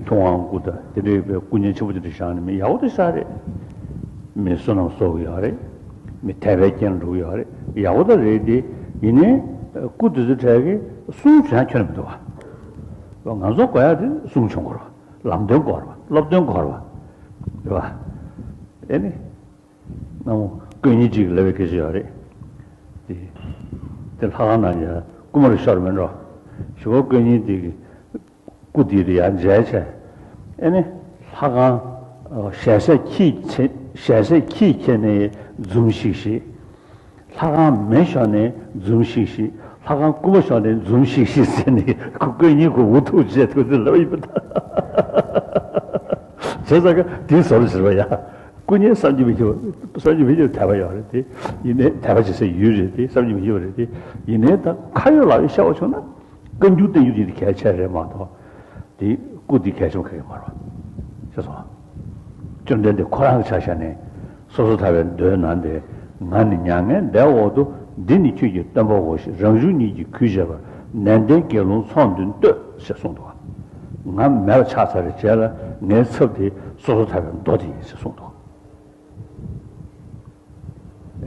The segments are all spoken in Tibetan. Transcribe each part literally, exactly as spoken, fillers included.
ཐུབ་དབང་སྐུ་དང་དེ་འདྲའི་བའི་སྐུ་བརྙན་ཆེན་པོ་དེ་འདྲ་བཞེངས་ནས་མི་ཡག་པོ་དེ་ཤ་རེད། མི་བསོད་ནམས་གསོག་གི་ཡོད་རེད། མི་དད་པའི་རྐྱེན་འགྲོ་གི་ཡོད་རེད། ཡག་པོ་ད་རེད་དེ། ཡིན་ནའི་སྐུ་དེ་ཚོའི་གྲས་ཀྱི་གསུང་བྱུང་ཡང་ཁྱོན་ནས་མི་འདུག་བ། ང་ཚོ་དགོས་ཡག་དེ་གསུང་བྱུང་དགོས་རེད་བ། ལམ་སྟོན་དགོས་རེད་བ། སློབ་སྟོན་དགོས་རེད་བ། རེད་བ། ཨེ་ནི། ན་མོ་དཀོན་གཉེར་གཅིག་ལབ་པའི་སྐད་ཆ་ཡོད་རེད། དེ་དེ་ལྷ་ཁང་ནང་ཡ་རྐུ་མ་རུ་ཤོར་མེད་འགྲོ། ཞུ་གོ་དཀོན་གཉེར་དེ་གི་སྐུ་དེ་རུ་ཡ་མཇལ་བྱས། ཨེ་ནི་ལྷ་ཁང་ཞལ་ཟས་ཁྱིས་ཁྱེར་ཞལ་ཟས་ཁྱིས་ཁྱེར་ནས་འཛུམ་ཤིག་ཤིག། ལྷ་ཁང་མེ་ཤོར་ནས་འཛུམ་ཤིག་ཤིག། ལྷ་ཁང་རྐུ་མ་ཤོར་ནས་འཛུམ་ཤིག་ཤིག་ཟེར་ནས་ཁོ་དཀོན་གཉེར་ཁོ་འུ་ཐུག་བྱས་ཐུག་ཚེ་ལབ་ཡིན་པ་དང་། བྱས་ཙང་ཀ་དེའི་བཟོ་འདྲ་ཟེར་བ་ཡ། སྐུ་ཉིད་བསམ་གྱིས་མི་ཁྱབ་པ། བསམ་གྱིས་མི་ཁྱབ་པའི་དད་པ་ཡོད་རེད་དེ། ཡིན་ནའི་དད་པ་བྱེད་སའི་ཡུལ་རེད་དེ། བསམ་གྱིས་མི་ཁྱབ་པ་རེད་དེ། ཡིན་ནའི་ད་ཁ་ཡོད་ལག་ཡོད་བཤད་པ་བྱུང་ན། བཀའ་འགྱུར་བསྟན་འགྱུར་དེ་གལ་ཆེ་རེད་མ་གཏོགས། དེ་སྐུ་དེ་གལ་ཆེན་པོ་ག་གེ་མ་རེད་བ། ཤེས་སོང་ང་། བཅོམ་ལྡན་འདས་ཁོ་རང་གི་ཆ་བཞག་ནས་སོ་སོ་ཐར་པའི་མདོའི་ནང་དེ། ང་ནི་མྱ་ངན་འདས་འོག་ཏུ། འདི་ནི་ཁྱོད་ཀྱི་སྟོན་པའོ་ཞེས། རང་གཞུང་ཉིད་ཀྱིས་གུས་བྱས་པར། ནན་ཏན་དགེ་སློང་ཚོགས་འདུན་བསྟོད་ཅེས་གསུངས་འདུག་ང་མེད་པ་ཆགས་ཚར་བའི་རྗེས་ལ་ངའི་ཚབ་དེ་སོ་སོ་ཐར་པའི་མདོ་དེ་ཡིན་ཞེས་གསུངས་འདུག་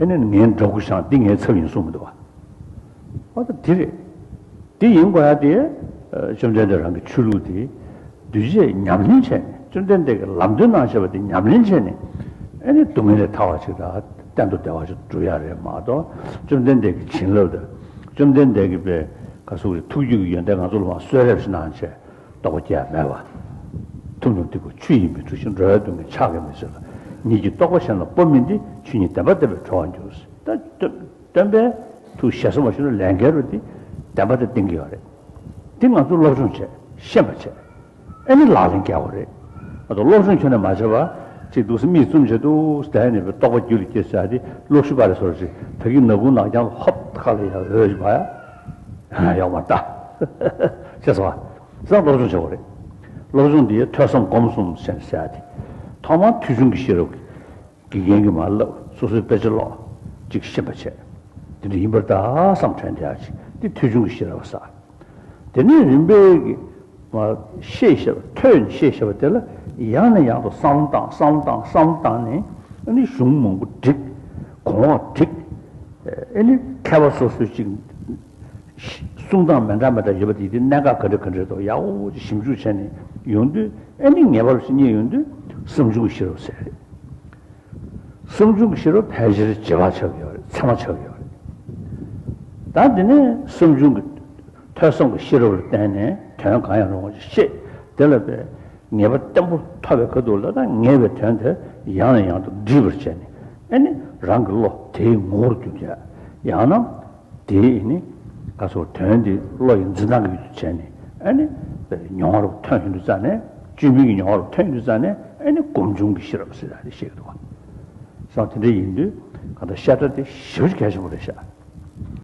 ཨེ་ནས་ངའི་འདྲ་སྐུ་བཞེངས་འདི་ངའི་ཚབ་ཡིན་གསུངས་མི་འདུག་བ། ཨ་ད་འདི་རེད། འདི་ཡིན་དགོས་ཡ་དེ། བཅོམ་ལྡན་འདས་རང་གི་ཆོས་ལུགས་དེ། འདུས་བྱས་ཉམས་ལེན་བྱས་ནས། བཅོམ་ལྡན་འདས་ཀྱིས་ལམ་སྟོན་གནང་བཞག་པ་དེ་ཉམས་ལེན་བྱས་ནས། ཨེ་ནས་སྡུག་བསྔལ་ལས་ཐར་བ་ཞིག་དང་གཏན་དུ་བདེ་བ་ཞིག་འགྲུབ་ཡ་རེད་མ་གཏོགས། བཅོམ་ལྡན་འདས་ཀྱི་བྱིན་རླབས་དང་། བཅོམ་ལྡན་འདས་ཀྱི་པའི་ག་ཟེར་དགོས་རེད། ཐུགས་རྒྱུད་ཀྱི་ཡོན་ཏན་ང་ཚོ་ལ་མར་གསོལ་རས་ཤིག་གནང་བྱས། རྟོགས་པ་སྐྱེ་ཡ་མེད་པ། ཐུབ་རྣམས་སྡིག་པ་ཆུ་ཡིས་མི་འཁྲུ་ཞིང་། འགྲོ་བའི་སྡུག་བསྔལ་ཕྱག་གིས་མི་སེལ་ལ། ཉིད་ཀྱི་རྟོགས་པ་གཞན་ལ་སྤོ་མིན་ཏེ། ཆོས་ཉིད་བདེན་པ་བསྟན་པས་གྲོལ་བར་འགྱུར། ད་སྟོན་སྟོན་པས་ཐུགས་ཞལ་གསུངས་པ་ཞིག་ལ་ལས་འགལ་རུ་དེ་བདེན་པ་དེ་བསྟན་གྱི་ཡོད་རེད། དེ་ང་ཚོ་སློབ་སྦྱོང་བྱས། ཤེས་པ་བྱས། ཨེ་ནི་ལག་ལེན་བཀལ་དགོས་རེད། ང་ཚོ་སློབ་སྦྱོང་ཁྱོན་ནས་མ་བྱས་པ། ཅིག་འདུག་སེ་མིག་བཙུམ་བྱས་འདུག་སེ་བསྡད་ནས་རྟོགས་པ་རྒྱུད་ལ་སྐྱེས་ཟེར་ཡ་དེ་གློག་ཞུ་པ་རེད་བཟོ་འདྲ་ཅིག་ད་གིན་ནག་ཁུང་ནག་རྐྱང་ལ་ཧོབ་ཁ་ལ་ཡ་འོད་ཅིག་བ་ཡ། ཡོག་མ་ལྟ། ཤེས་སོང་བ། སློབ་སྦྱོང་བྱེད་དགོས་རེད། སློབ་སྦྱོང་འདི་ཐོས་བསམ་སྒོམ་གསུམ་ཟེར་ནས་ཟེར་ཡ་དེ། ཐོག་མར་ཐོས་བྱུང་གི་ཤེས་རབ་ཀྱི་དགེ་རྒན་གྱིས་མར་བསླབ། སོ་སོའི་དཔེ་ཆ་ཀློག་ཅིག་ཤེས་པ་བྱས། དེ་འདྲ་ཡིན་པར་གདའ་བསམ་དྲན་བསྡད་ཡ་ཅིག་དེ་ཐོས་བྱུང་གི་ཤེས་རབ་ཟེར། དེ་ནས་རིམ་པས་ཀྱིས་མར་ཤེས་བྱ་བ། ཐོས་ནས་ཤེས་བྱ་བ་དེ་ལ་ཡང་ནས་ཡང་དུ་བསམ་བློ་བཏང་། བསམ་བློ་བཏང་། བསམ་བློ་བཏང་ནས། ཨ་ནི་གཞུང་མང་པོ་བསྒྲིགས། གོང་འོག་བསྒྲིགས། ཨ་ནི་མཁས་པ་སོ་སོའི་ཅིག་གསུང་སྟངས་མི་འདྲ་མི་འདྲ་ཡོད་པ་དེ། དེ་གནད་འགག་ག་འདྲ་ག་འདྲ་འདུག་ཡག་པོ་ཅིག་ཞིབ་འཇུག་བྱས་ནས་ཡོང་དུས། ཨ་ནི་ངེས་པར་དུ་རྙེད་ཡོང་དུས་བསམ་བྱུང་གི་ཤེས་རབ་ཟེར་རེད། བསམ་བྱུང་གི་ཤེས་རབ་ཕལ་ཆེར་རྗེས་དཔག་ཆགས་ཀྱི་ཡོད་རེད། ཚད་མ་ཆགས་ཀྱི་ཡོད་རེད། ད་དེ་ནས་བསམ་བྱུང་གི་ཐོས་བསམ་གྱི་ཤེས་རབ་ལ་བརྟེན་ནས་དོན་གང་ཡང་རུང་བ་ཞིག་ཤེས། དེ་ལ་དཔེ་ངེས་པ་བརྟན་པོ་ཐོབ་པའི་ཁ་ཐུག་ལ། ད་ངེས་པའི་དོན་དེ་ཡང་ནས་ཡང་དུ་འདྲིས་པར་བྱས་ནས། ཨ་ནི་རང་གི་བློ་དེའི་ངོ་བོར་གྱུར་ཡ། ཡང་ན། དེ་ནི་ག་ཚོད་དོན་དེ་བློ་ཡི་འཛིན་སྟངས་ཀྱི་ཡུལ་དུ་བྱས་ནས། ཨ་ནི་མྱོང་བ་རུ་ཐོན་ཡོང་དུས་ཙ་ནས། བཅོས་མིན་གྱི་མྱོང་བ་རུ་ཐོན་ཡོང་དུས་ཙ་ནས། ཨ་ནི་སྒོམ་བྱུང་གི་ཤེས་རབ་ཟེར་ཡ་དེ་ཤེས་ཀྱི་འདུག་བ། སོང་དེ་འདྲ་ཡིན་དུས་གང་ལྟར་བཤད་གྲྭ་དེ་ཞེ་པོ་ཅིག་གལ་ཆེན་པོ་རེད་ཤག